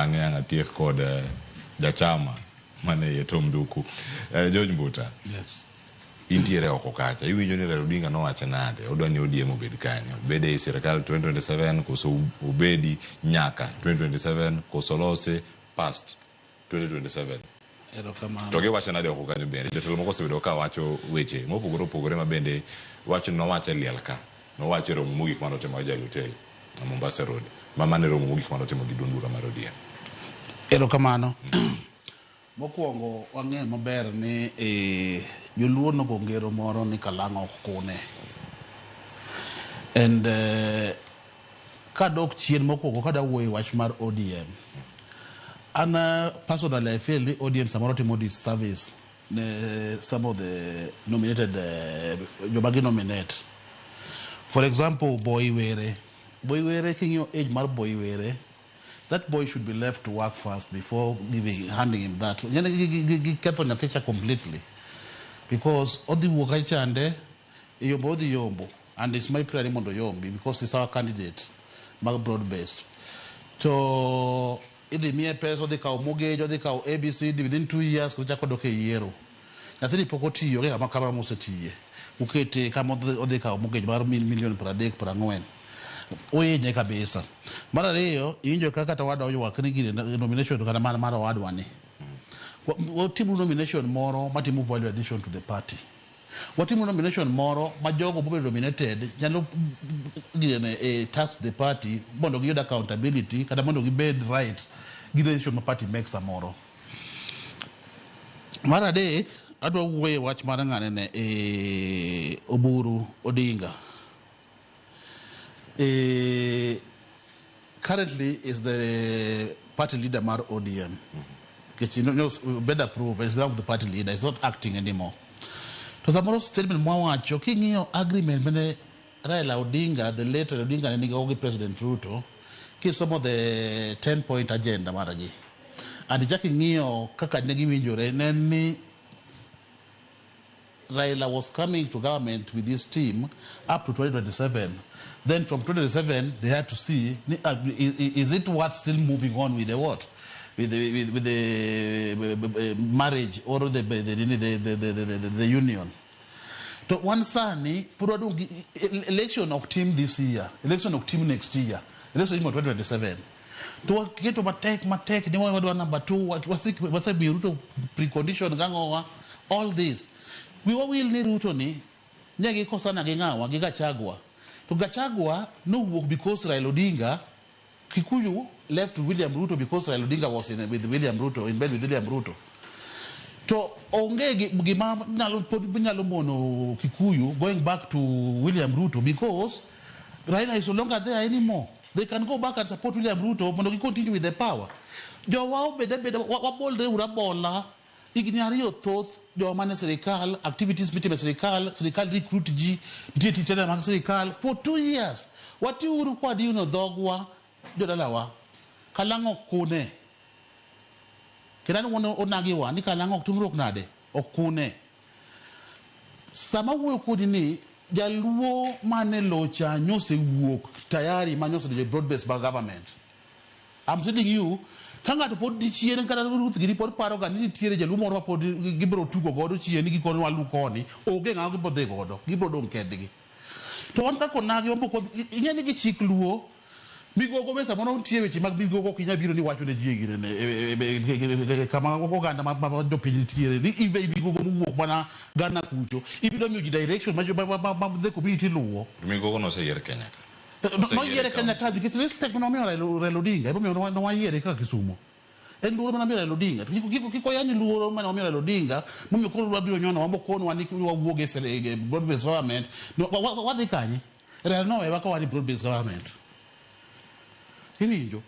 Bang'e ang' atiek kod jachama mane iye Tom Nduku. George Mbuta. Yes. Intiere oko kacha, iwinjo ni Raila Odinga nowacho nade? Odwa ni ODM obed kanye? Obed ei sirikal 2027 koso obedi nyaka 2027 koso lose past 2027? Erokamano. To giwacho nade oko kanyo bende? Jotelo moko osebedo ka wacho weche mopogore opogore ma bende wacho nowacho e liel ka. Nowacho e romo mogik manotimo gi Jalutel Mombasa Road. Ma mano e romo mogik manotimo gi duond bura mar ODM. Erokamano. Mokwongo wang'eyo maber ni joluo nogo ngero moro ni kalang'o ok kune. And kadok chien mokwongo kada wuoyo e wach mar ODM. An personally I feel ni ODM samoro timo disservice ne some of the nominated joma gi nominate. For example, Boy Were. Boy Were king'iyo age mar Boy Were, that boy should be left to work first before handing him that. Giketho nyathi cha completely. Because odhi wuok kacha chande, yombo odhi yombo. And it's my prayer ni mondo oyombi because he's our candidate mag broad based. To idhi miye pesa, odhi kawo mortgage, odhi kawo ABCD within 2 years kochako dok e yiero. Nyathini pok otiyo, onge kama kama mosetiye. Ukete kama odhi kawo mortgage mar milion 30, 40. Ohinye kabisa. Mar ariyo, iwinjo kaka kata owadwa oywak ni gine nomination to kata mar owadwa ni. Watimuru nomination moro matimo value addition to the party. Watimo nomination moro ma jogo mobedo nominated nyalo gine tax the party mondo giyud accountability kata mondo gibed right gi decision ma party make samoro. Mar adek, adwa wuoyo e wach mar ng'anene e Oburu Odinga. Currently is the party leader mar ODM. Nikech bed approved, is now the party leader, is not acting anymore. To samoro statement mwawacho, king'iyo agreement mane Raila Odinga, the late Raila Odinga ne nigo gi President Ruto, kisomo the 10 point agenda margi. And ichak ing'iyo kaka ne giwinjore, ne en ni Raila was coming to government with his team up to 2027. Then from 2027, they had to see, is it worth still moving on with the what? With the marriage or the union. To wan sani, pod wadong' gi election ok tim this year, election ok tim next year, election imo 2027. To waketo matek matek ni wadwa number two, wasemiyo Ruto precondition gang'owa, all this. Wiwa wil ni Ruto ni ne gikosana gi ng'awa gi Gachagua. To Gachagua nowuok because Raila Odinga Kikuyu left William Ruto because Raila Odinga was with William Ruto, in bed with William Ruto. To onge gima nyalo pod nyalo mono Kikuyu going back to William Ruto because Raila is no longer there anymore. They can go back and support William Ruto mondo gi continue with the power. Jowa obed abeda wabolre uru abola higni 2 thoth jowa mane sirikal activities mitimo e sirikal sirikal recruit ji nitie tich tender mag sirikal for 2 years watiuru kwadino dhogwa jodalawa kalang'o ok kune kendo an wuon onagiwa ni kalang'o ok timruok nade ok kune sama wuoyo kodi ni jaluo mane locha nyosewuok tayari ma nyosedonjo e broad based government. I'm telling you, ka ng'ato pod ni chien kata Ruth gini pod paro ga ni nitiere jaluo moro ma pod gibiro tugo godo chien gikono walu koni onge ng'ama gibiro dhi godo gibiro dong' kendgi to wan kaka onagi wan pok ing'e ni gi chik luo migogo be samoro nitie weche mag migogo ok inyal biro ni wacho ne ji e ginene kama oganda ma jopiny nitiere ni ibe migogo mowuok mana Ghana kucho ibiro miyo ji direction ma the community luwo. Migogo noseyier Kenya ka. Noyiere Kenya ka nikech respect mane wamiyo Raila Odinga emomiyo nowayiere kaka Kisumo en luoro mane wamiyo Raila Odinga. To kik oyany luoro mane wamiyo Raila Odinga momiyo koro wabiro nyono mokonwa ni wawuog e broad based government. Wadhi kanye? Raila nowewa ka wan e broad based government iwinjo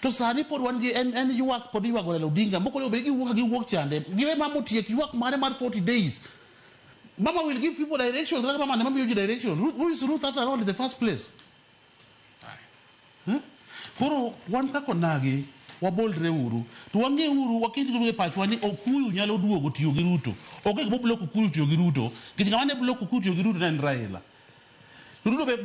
to sani pod wan gi en ywak pod iywago Raila Odinga moko onego bed ni giwuok ka giwuok chande giwe mama otiek ywak mare mar 40 days. Mama will give people direction kaka mama ne mamiyo ji direction. Who is Ruth after all in the first place? Koro wan kaka onagi wabolre uru to wang'e uru waket e pachwa ni Okuyu nyalo duogo tiyo gi Ruto. Onge gima block Okuyu tiyo gi Ruto nikech ng'ama ne block Okuyu tiyo gi Ruto ne en Raila. To Ruto be